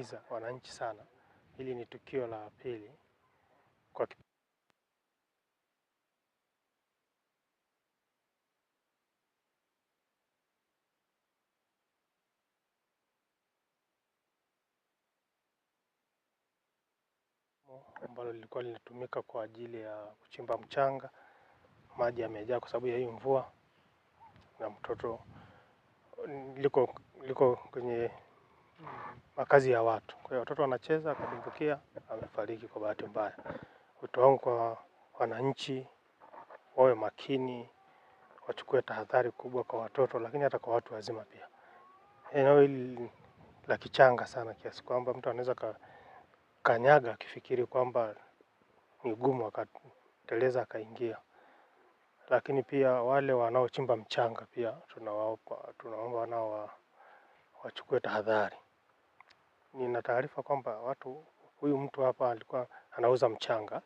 Limewaumiza wananchi sana. Hili ni tukio la pili kwa ambalo lilikuwa linatumika kwa ajili ya kuchimba mchanga. Maji yamejaa kwa sababu ya hii mvua, na mtoto liko kwenye makazi ya watu. Kwa hiyo watoto wanacheza, akadumbukia, amefariki kwa bahati mbaya. Wito wangu kwa wananchi, wawe makini, wachukue tahadhari kubwa kwa watoto, lakini hata kwa watu wazima pia. Eneo hili la kichanga sana kiasi kwamba mtu anaweza kanyaga akifikiri kwamba ni gumu, akateleza akaingia. Lakini pia wale wanaochimba mchanga pia tunaomba nao wachukue tahadhari. Nina taarifa kwamba huyu mtu hapa alikuwa anauza mchanga,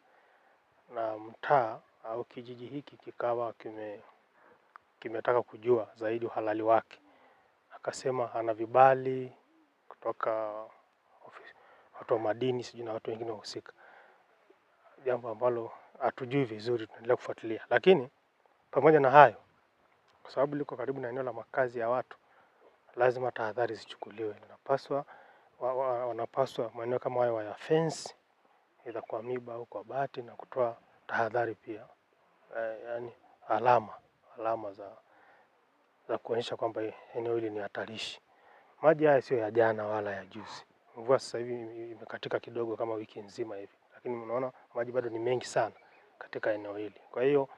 na mtaa au kijiji hiki kikawa kimetaka kujua zaidi uhalali wake. Akasema ana vibali kutoka watu wa madini, sijui na watu wengine wahusika. Jambo ambalo hatujui vizuri, tunaendelea kufuatilia. Lakini pamoja na hayo, kwa sababu liko karibu na eneo la makazi ya watu, lazima tahadhari zichukuliwe. Wanapaswa maeneo kama hayo ya fence, aidha kwa miba au kwa bati, na kutoa tahadhari pia. Yani alama za kuonyesha kwamba eneo hili ni hatarishi. Maji haya sio ya jana wala ya juzi. Mvua sasa hivi imekatika kidogo kama wiki nzima hivi, lakini unaona maji bado ni mengi sana katika eneo hili. Kwa hiyo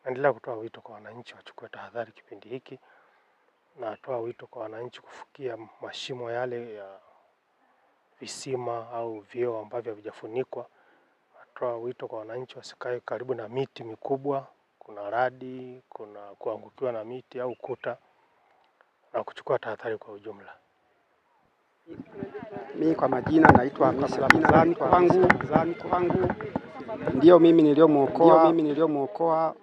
naendelea kutoa wito kwa wananchi wachukue tahadhari kipindi hiki. Natoa wito kwa wananchi kufukia mashimo yale ya visima au vioo ambavyo havijafunikwa. Natoa wito kwa wananchi wasikae karibu na miti mikubwa, kuna radi, kuna kuangukiwa na miti au kuta, na kuchukua tahadhari kwa ujumla. Mimi kwa majina naitwa Hamisi Ramadhani kwangu ndio mimi niliyomuokoa.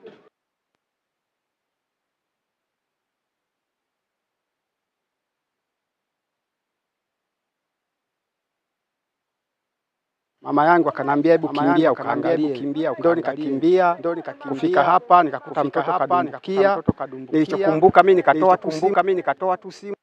Mama yangu akanambia hebu kimbia ukaangalie. Ndio nikakimbia, kufika hapa nikakuta mtoto kadumbukia. Nilichokumbuka mimi nikatoa tu simu.